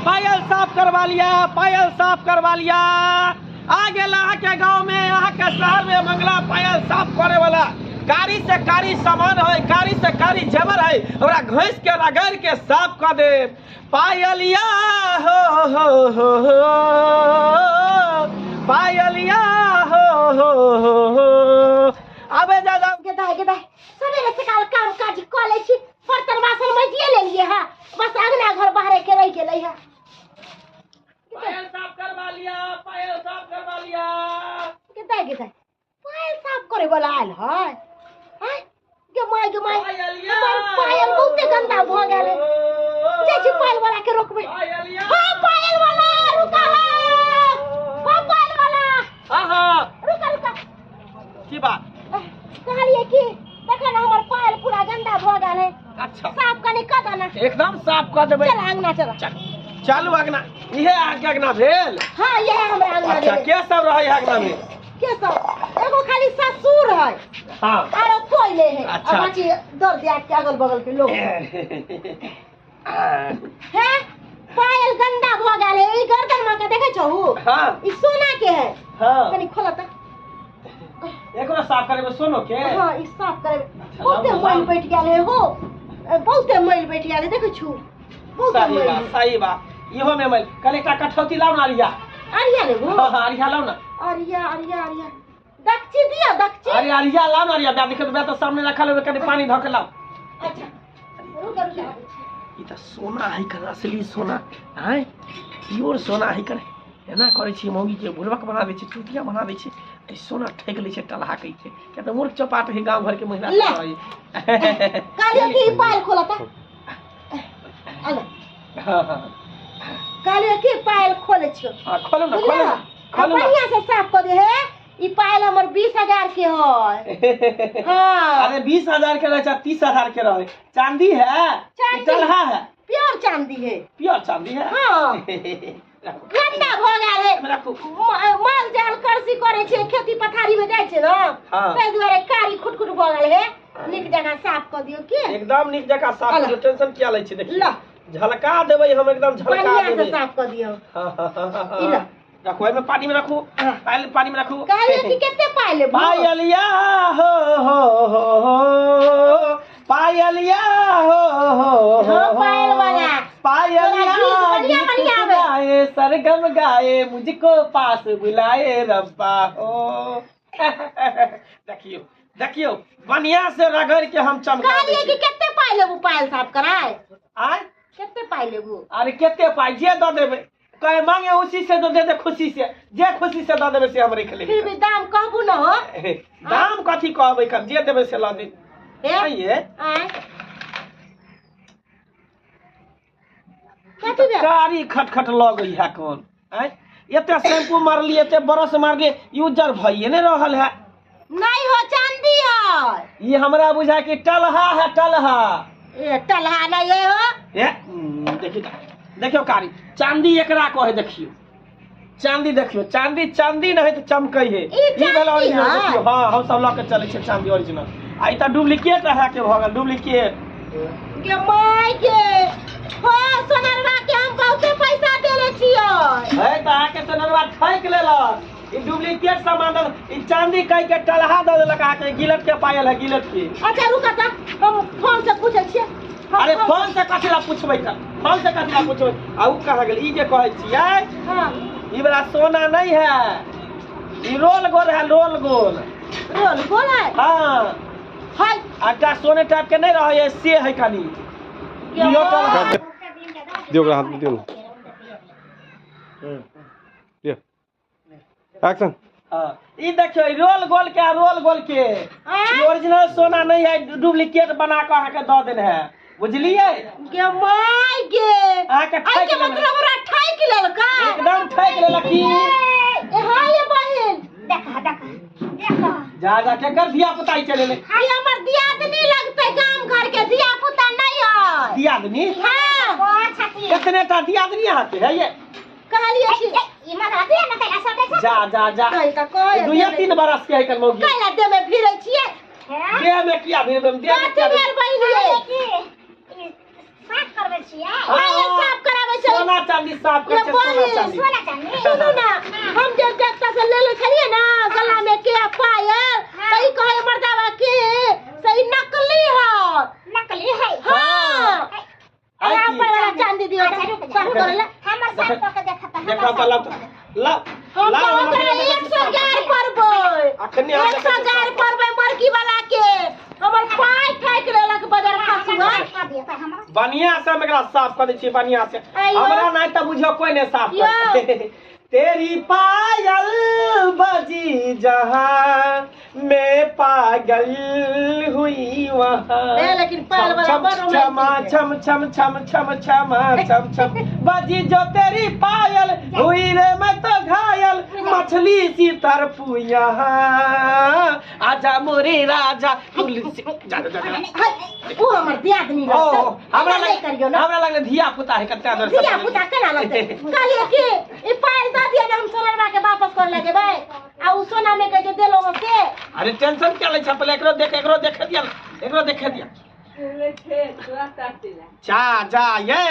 पायल साफ करवा लिया, पायल साफ करवा लिया। आ गेल अहाँके गाँव में, अहाँके शहर में मंगला पायल साफ करे वाला। कारी से कारी सामान है, कारी से कारी जेवर है, ओकरा घैस के रगड़ के साफ कर दे। पायलिया हो हो हो हो, पायलिया हो हो हो हो। आबे जा जा के दाय के दाय, सवेरे सकाल काम काज क लै छी, बर्तन बासन माजिए लेलिए है, बस अंगना घर बाहरे के रह गेलै है। पायल साफ करवा लिया, पायल साफ करवा लिया। के दाय के दाय, पायल साफ करे वाला आयल है। आय गे my गे my, हमर पायल बहुते गंदा भ गेल है। जाइ छी पायल वाला के रोकबै। हां पायल वाला रुका है, हां पायल वाला। हां हां रुका रुका। की बात कहलिए कि देखा ना हमर पायल पूरा गंदा भ गेल है। अच्छा साफ कनी क दना। एकदम साफ क देबै। चल अंगना चल। चलू अंगना। इहे अहाँके अंगना भेल? हां इहे हमरा अंगना अच्छा भेल। के सब रहै अंगना में? के सब? एगो खाली ससुर है। हां आरो कोई नहीं है। अच्छा। बाकी दर दिया के अगल बगल के लोग है। पायल गंदा भ गेल है, ई गर्दन में के देखै छहु? हां ई सोना के है। हां कनी खोला त एकरो साफ करेबे सोनो के? हां ई साफ करेबे। बहुते मैल बैठ गेल है हो, बहुते मैल बैठ गेल है, देखै छु बहुते सही मैल। बात सही बात, इहो में मैल। कल एकटा कठौती लाउ ना अरिया। अरिया लेबो? हां हां अरिया लाउ ना। अरिया अरिया अरिया दक्षी दिया दक्षी। अरे अरिया लाउ ना अरिया, देखो तो तो सामने रखल है, कनी पानी धऽ के लाउ। अच्छा रुक रुक। ई त सोना है कर, असली सोना आय, प्योर सोना है कर। एना करै छी मौगी के बुड़बक बना दै छी, चुतिया बना दै छी, ई सोना ठकि लै छै टलहा कै छै। किया त मूर्ख चौपाट है गांव घर के महिला सब है। कहलियो कि ई पायल खोलता। अला हां हां कहलियो कि पायल खोले छियो। हां खोलो ना, खोलो ना, खोलो ना। बढ़िया से साफ कर दे है। ई पायल हमर 20,000 के है। हां अरे 20,000 के रहे चाहे 30,000 के रहे, चांदी है, टलहा है, प्योर चांदी है। प्योर चांदी है। हां गंदा भ गेल है। माल जाल कृषि करे छै, खेती पथारी में जाइ छै ना, ताहि दुआरे कारी खुटखुट भ गेल है। नीक जगह साफ कर दियो के, एकदम नीक जगह साफ कर दियो, टेंशन किया लै छी। देखियो झलका देबै हम, एकदम झलका देबै। बढ़िया से साफ कर दियो। हां ई रखो, एमे पानी में रखो, पायल पानी में रखो। कहलिए कि कते पायल लेबो? पायलिया हो हो हो हो, पायलिया हो हो हो, पायल वाला पायलिया गीत गाए सरगम गाए, मुझको पास बुलाए रब्बा हो। देखियो देखियो बढ़िया से रगड़ के हम चमका। कहलिए कि कते पायल लेबो पायल साफ कराए? आय कते पायल लेबो? अरे कते पाइ जे the देबै, कहे मांगे उसी से तो दे दे, खुशी से जे खुशी से the देबै से हम रख लेबै। फिर भी दाम कहबू न हो? दाम कथी कहबै, कब जे देबै से ल दे। आइए कारी खटखट लगै है कोन। आय एते शैम्पू मारलिए, एते ब्रश मारलिए, ई उज्जर भइए नहीं रहल है। नहीं हो चांदी है ई, हमरा बुझा कि टलहा है, टलहा। ए टलहा नहीं है हो। ए देखी देखियो कारी चांदी एकरा कहे, देखियो चांदी, देखियो चांदी, चांदी नहीं तो चमकै है। ई भेल ओरिजिनल। देखियो हां हम सब ल के चलै छै चांदी ओरिजिनल। आ ई त डुप्लीकेट है के भ गेल, डुप्लीकेट। गे my गे, हो सोनरवा के हम बहुते पैसा देले छियै। है त अहाँ के सोनरवा ठकि लेलक, ई डुप्लीकेट सामान दल, ई चांदी कह के टलहा the देलक अहाँ के। गिलट के पायल है, गिलट के। अच्छा रुका त हम फोन से पूछै छियै। अरे फोन से कथी ला पूछबै त, फोन से कथी ला पूछबै? आ उ कहाँ गेल ई जे कहै छियै? हां ई वाला सोना नहीं है, ई रोल गोल है, रोल गोल। रोल गोल है? हां हाय आटा सोने टाइप के नहीं रहे है, से है खाली। इहो टलहा दियो, हाथ में दियो ना। लियो एक्शन। हां ई देखियो रोल गोल के, रोल गोल के ई ओरिजिनल सोना नहीं है, डुप्लीकेट बना के अहाँ के the then है, बुझलिए? गे my गे, अहाँ के ठकि लेलक। मतलब हमरा ठकि लेलक, एकदम ठकि लेलक की। ए हां ये बहिन देखा देखा देखा, जा जा केकर धिया पुता ई चले ले। ई हमर दियादनी लगतै, गाम घर के धिया पुता नहीं है। दियादनी? हां कितने टा दियादनी अहाँ के है ये? कहलिए छी ई मरा दे ना कैला सटे छै। जा जा जा कहि त कह 2-3 बरस के है कल मौगी। कैला देह में फिरै छियै? देह में किया फिरबै? देह में कथी भेल बहिन ये? साफ करबै छियै। पायल साफ कराबै छै। सोना चांदी साफ करै छै, सोना चांदी। सोना चांदी। सुनू ना, हम जे जत्ता से लेले छलियै ना गला में के पायल, त ई कहै मर्दावा के से ई नकली है। नकली है। हां। आइ अहाँ की? पर वाला चांदी दियो। अच्छा, रुक जा। साफ करैला। हमर साफ कऽ के देखत। देखा त लाओ ला हम लाओ, तो हम ओकरा अखने 111 परबै। अखने हम एक सौ देखै गारि परबै मर्गी वाला के। हमर पाय ठोकि लेलक बजर खसुआ। बढ़िया से हम एकरा साफ कऽ दै छियै, बढ़िया से। आइयो। हमरा नहि तऽ बुझियौ कोइ नहि साफ यौ। कर। तेरी पायल बजी जहाँ मैं पागल हुई वहाँ। ए, लेकिन पायल वाला छम बड़ रोमांटिक छमा है। छम छम छम छम छमा छम छम बजी जो तेरी पायल हुई रे मैं तो घायल मछली सी तरफू यहाँ आजा मोरे राजा तुलसी। जा जा जा जा। है, उ हमर दियादनी ओ लगतै। हमरा एना नहि लग करियौ ना। हमरा लगले धिया पुता है कते आदर धिया पुता केना लगतै? कहलियै कि ई पायल दऽ दिअ ने, हम सोनरवा के वापस कर ले जेबै। आ उ सोना में के जे देलहुँ से। अरे टेंशन क्या लै छ, पहिले एकरो देख, एकरो देखे दिया, एकरो देखे दिया। जा जा ये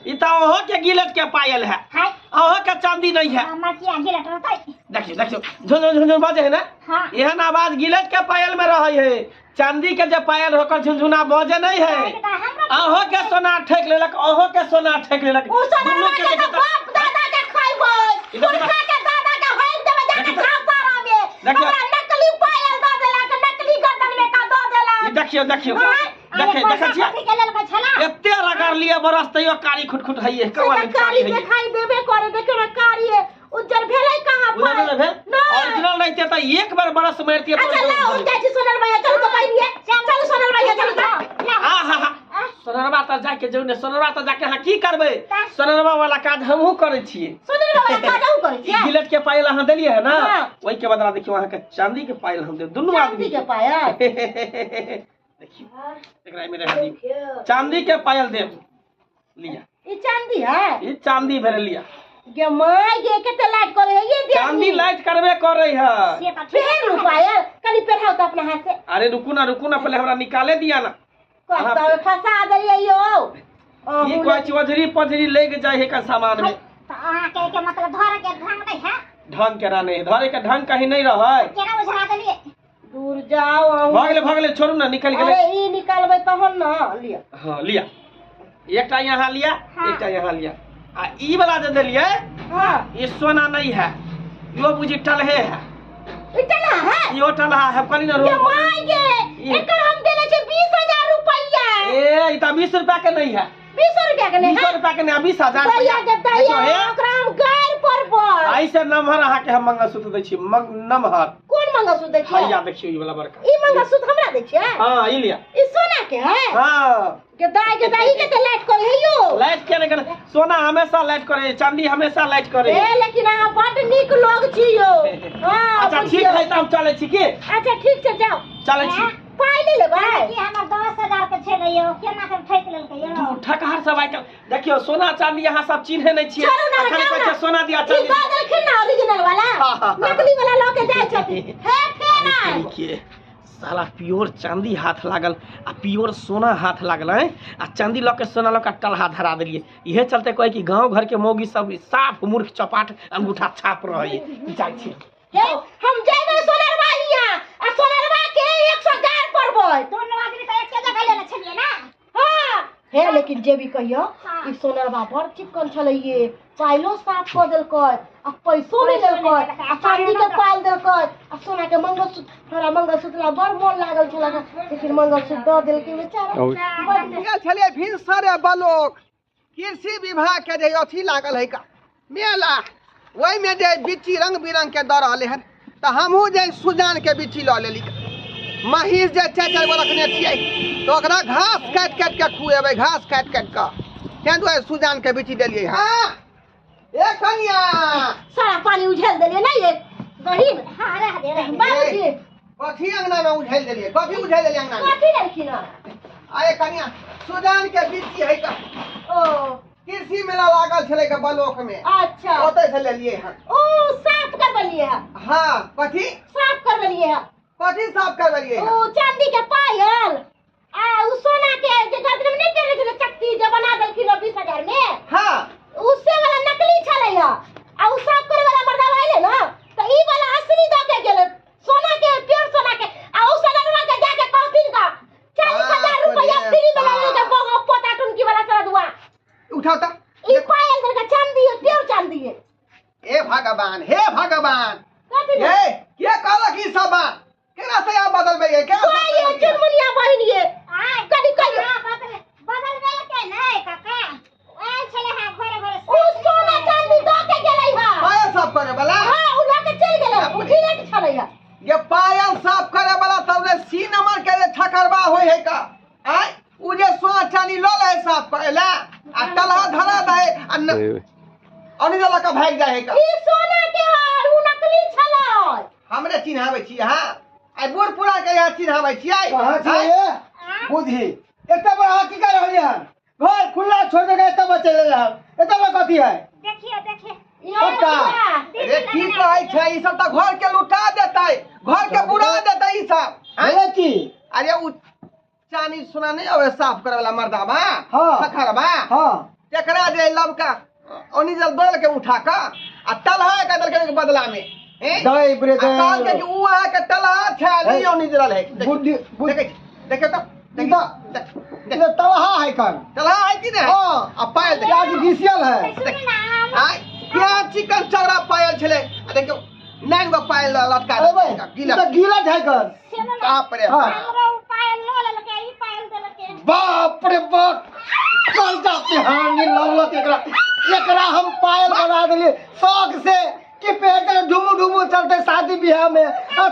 ई त ओहो के गिलट के पायल है, हाय। ओहो के चांदी नहीं है। हमर किया गिलट रहतै? देखियो देखियो, झुन झुन झुन बाजे है ना। हाँ। एहन आवाज गिलट के पायल में रहे है, चांदी के जे पायल होकर झुनझुना बजे नहीं है। अहो के सोना ठेक लेलक, अहो के सोना ठेक लेलक। उ सोनरवा दुनू के के देखी तऽ बाप दादा के खैबै। ई देखी पुरखा के दादा के हक देबै जाके देखी झाँसारा में। देखियो। हमरा नकली पायल दऽ देलक, नकली गर्दन में का दऽ देलक। ई देखियो देखियो हाँ। देखे देखे छियै के लेलकै छला। एते रगड़ लिए बरस तैयो कारी खुटखुट हइये से कवल तऽ कारी देखाई देबे करे, देखियौ ने कारी है। उज्जर भेलै कहाँ उज्जर पायल? नहि भेल? नहि। ओरिजिनल रहिते तऽ एक बार बरस मारितियै तऽ अच्छा लाओ, हम जाइ छी सोनर भैया, चलू तऽ पहिलिये। चलू सोनर भैया, चलू तऽ। आ हा हा सोनरवा तऽ जाके जाउ ने, सोनरवा तऽ जाके अहाँ की करबै? सोनरवा वाला काज हमहूँ करै छियै। सोनर वाला काज अहूँ करै ई छियै? गिलट के पायल अहाँ देलियै है ना, हाँ। ओहि के बदला देखियौ अहाँके चांदी के पायल हम देब दुनू चांदी आदमी के पायल? देखियौ एकरा एहिमे रह दियौ, चांदी के पायल देब। लिया ई चांदी है? ई चांदी भेल लिया। गे my गे, कते लाइट करे है ये चांदी दियादनी। लाइट करबे करे है। से तऽ ठीक। पेहन लू पायल, कनी पेहराउ तऽ अपना हाथ से। अरे रुकू ना रुकू ना, पहले हमरा निकाले दिया ना। कहता फंसा देलियै यौ। की कहै छी, ओझरी पझरी लैग जाइ है का सामान में। तऽ अहाँके के मतलब धरे के ढंग नहि है? ढंग केना नहि धरे के ढंग कहीं नहीं रहै। केना उझरा देलियै? दूर जाओ अहूँ। भऽ गेलै भऽ गेलै, छोड़ू ना, निकलि गेलै। अरे ई निकालबै तहन ना लिअ। हाँ लिया, एकटा यहाँ लिया, हाँ। एकटा यहाँ लिया। आ ई वाला जे देलियै हाँ। ई सोना नहीं है, यो बुझी टलहे है। ई टलहा है? यो टलहा है, कनी ना गे रो। My गे, एकर हम देले छै 20,000 रुपैया। ए ई त 20 रुपया के नहीं है। 20 रुपया के नहीं 20 है? रुपया के नहीं, 20,000 दैया रुपया। के दैया, देखियौ, हे। ओकरा हम गारि परबै। ऐसे नमहर अहाँ के हम मंगलसूत्र दै छी, नमहर। कोन मंगलसूत्र दै छियै? हैया देखियौ ई वाला बड़का। ई मंगलसूत्र हमरा दै छियै? हाँ ई लिया। ई सोना के है? हाँ। गे दाई के दाई, के तऽ लाइट करे है यौ। लाइट के नहीं करे, सोना हमेशा लाइट करे, चांदी हमेशा लाइट करे। ए लेकिन अहाँ बड नीक लोग छी यौ। हाँ, अच्छा ठीक बुझियौ। है तऽ हम चलै छी की? अच्छा ठीक छै, जाउ। चलै छी। पाइ नहि लेबै? की हमर 10,000 के छलै यौ, केना के ठकि लेलकै यौ? दू ठकहार सब आइ काल्हि देखियौ, सोना चांदी अहाँ सब चिन्है नहि छियै। चलू ना, अखन जाउ कहै ना। छै सोना दिया ई चांदी। दऽ देलखिन ना ओरिजिनल वाला, हाँ, हाँ, हाँ। नकली वाला लऽ के जाइ छथिन। हे फेर आयब। देखिए साला प्योर चांदी हाथ लागल आ प्योर सोना हाथ लागल है, आ चांदी लऽ के सोना लऽ के टलहा धरा देलियै। इहे चलते कहै कि गाँव घर के मौगी सब साफ मूर्ख चपाट अंगूठा छाप रहै। जाइ छी। हे, हम जेबै सोनरवा हियाँ आ सोनरवा के 111 परबै। दुनू आदमी तऽ एके जगह लेने छलियै ना? हाँ। हे लेकिन जे भी कहियो, हाँ। ई सोनरवा बड़ चिक्कन छलै ये, पायलो साफ कऽ देलकै आ पैसो नहि देलकै आ चांदी के पायल देलकै आ सोना के मंगलसूत्र। हमरा मंगलसूत्र ला बड़ मोन लागल छलै, लेकिन मंगलसूत्र दऽ देलकै बेचारा। गेल छलियै भिनसरे बलोक, कृषि विभाग के जे अथी लागल है का मेला, ओहिमे जे बिच्ची रंग बिरंग के दऽ रहलै हन, तऽ हमहूँ जे सुजान के बिच्ची लऽ लेली। महींस जे 4 4 गो रखने छियै तऽ ओकरा घास काटि काटि के खुएबै, घास काटि काटि कऽ, ताहि दुआरे सुजान के बिच्ची देलियै हँ। ए कनिया, सारा पानी उझेल देलियै ने ये बहिन। हाँ, रह दे, रह दे। बाबूजी कथी अंगना में उझेल देलियै? कथी उझेल देलियै अंगना में? कथी लेलखिन हँ? अरे कनिया, सुजान के बिच्ची है का। ओ कृषि मेला लागल छलै के बलोक में। अच्छा। ओतय से लेलियै हन। ओ साफ करबलियै हँ। हाँ, कथी? साफ करबलियै हँ। कथी साफ करबलियै हँ? ओ चांदी के पायल। आ उ सोना के जे गर्दन में नहीं पेरे छलै चकती जे बना देलखिन 20,000 में। हां उससे वाला नकली छलै ह। आ उ साफ करे वाला मर्दावा आइले ना त ई वाला असली द के गेल सोना के प्योर सोना के। आ उ सदनवा के जाके कहथिन का 40,000 रुपया फ्री में ले के बगो पोता टुनकी वाला सरदुआ उठाता ई पायल दर के चांदी है प्योर चांदी है। हे भगवान हे भगवान ए के कहलक ई सब बात केना से आप बदलबै है केना ये चुनमुनिया बहिन ये कनी कहियो बदल गेल के नै काका आयल छले हां घरे घरे उ सोना चांदी द के गेलै हा पायल साफ करे वाला। हां उ ल के चल गेलै उ गिलट छलै हा। ये पायल साफ करे वाला तब ने सी नंबर के जे ठकरबा होय है का आय उ जे सोना चांदी ल ले साफ करे ला आ तलहा धरा दे आ अनिजला का भाग जाए है का। ई सोना के हार उ नकली छलै। हमरे चिन्हाबै छी हां आ बूढ़ पुरा के यहाँ चिन्हाबै छी आई कहां छी ये बुद्धि एते पर अहाँ की कर रहलियै हन? घर खुला छोड़ के एते बच्चे ले रहल एते पर कथी है? देखियो देखियो अरे की कहै छै ई सब त घर के लुटा देतै घर के बुरा देतै ई सब। अरे की अरे उ चांदी सोना नहीं अबे साफ करे वाला मर्दाबा हां सखरबा हां तेकरा जे लबका ओनी जल दल के उठा का आ तलहा के दल के बदला में दई ब्रे दे कहल के उ अहाँ के तलहा छै नहीं ओनी जल है। बुद्धि देखै देखै त देखो तलहा है कन तलहा है कि नहीं? हां आ पायल देख आर्टिफिशियल है। आ क्या चिकन चौड़ा पायल छले आ देखियो 9 गो पायल लटका गिलट गिलट है कन। बाप रे हमरो पायल ल लेलकै ई पायल देलकै। बाप रे बाप कल जाते हानि लौलत एकरा एकरा हम पायल बना देलिए शौक से कि पेड़ के ढुमु ढुमु चलते शादी ब्याह में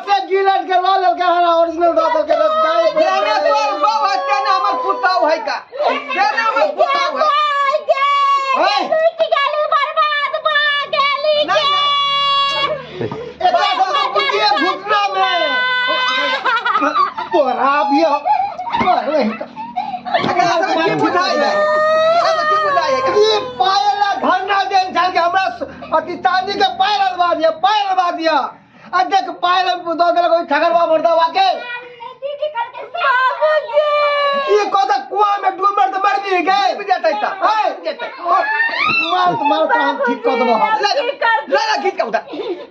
से गिलट के ल लेलकै हरा ओरिजिनल the देलकै। तेने तोर बाप है तेने हमर पुतौ है का तेने हमर पुतौ है। लुटि गेलु बर्बाद भ गेली के एकरा सब बुद्धि घुटना में तोरा भी नहीं एकरा सब की बुझाइ है की बुझाइ है ई पायल धरना देन छल के हमरा अति चांदी के पायल अलवा दिया पायल अलवा दिया आ देख पायल द देलक ओइ ठगरवा मर्दावा के। दीदी करके बाबूजी ई कोदा कुआं में डूब मर त मर भी गए डूब जेतै त ए मार मार त हम ठीक क देबो। ले ले ले खींच के उठा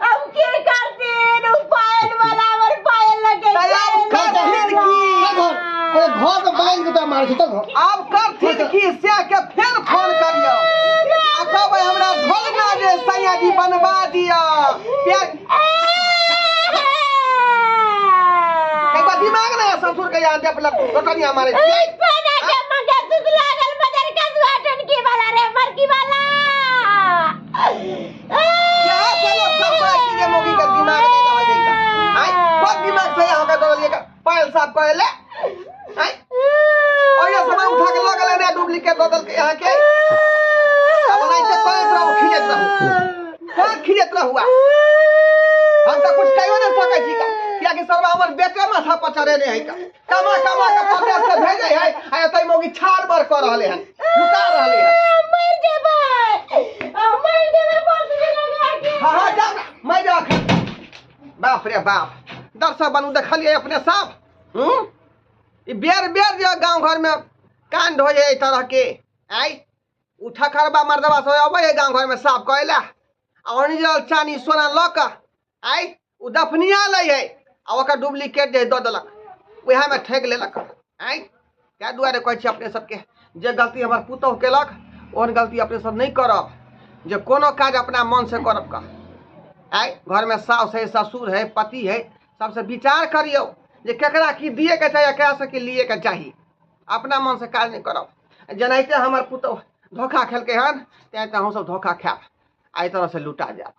अब की करथिन उ पायल वाला हमर पायल लगे तैयार करथिन की अरे घर के बांध के त मार छी त अब करथिन की से के फेर फोन करियो आ कहबै हमरा ढोलना जे सैया जी बनवा दिया। एक बार दिमाग ना ससुर के यहाँ देख लग रोटनिया मारे सोना के मंगलसूत्र लागल बदर के सुहाटन की वाला रे मरकी वाला। यहाँ से लोग सब कहै छी जे मोगी के दिमाग नहीं रहै छै आइ कोन दिमाग से यहाँ के दलिए के पायल साफ करे ले आइ और ये सामान उठा के लऽ गेलै ने डुप्लीकेट दऽ देलकै यहाँ के। अब ओनाहिते करैत रहू खींचैत रहू कहाँ खींचैत रहू हम तऽ कुछ कहियो नहि सकै छी कियाकि सरवा हमर बेटे माथा पर चढ़ेने है का कमा कमा के परदेश से भेजै है आ एतै मौगी छाड़ बर कऽ रहलै हन लुटा रहलै हन। मर जेबै मर जेबै बस लगा के। हाँ हाँ जा मर जा। बाप रे बाप दर्शक बनू देखलियै अपने साफ ई बेर बेर जे गाँव घर में कांड होइ है एहि तरह के आइ उ ठकरबा मर्दबा सब अबै है गाँव घर में साफ करै ला आ ओरिजिनल चानी सोना लऽ कऽ आइ उ दफनिया लै है आ ओकर डुप्लीकेट जे दऽ देलक उएहमे ठकि लेलक आइ। ताहि दुआरे कहै छी अपने सबके जे गलती हमर पुतोहु केलक ओहन गलती अपने सब नहि करब जे कोनो काज अपना मन से करब का आइ। घर में साउस है ससुर है पति है सबसे विचार करियौ जे केकरा की दिए के चाही केकरा से की लिए के चाही अपना मन से काज नहीं करब। जेनाहिते हमर पुतोहु धोखा खेलकै हन तेनाहिते हमसब धोखा खायब आ एहि तरह से लुटा जायब।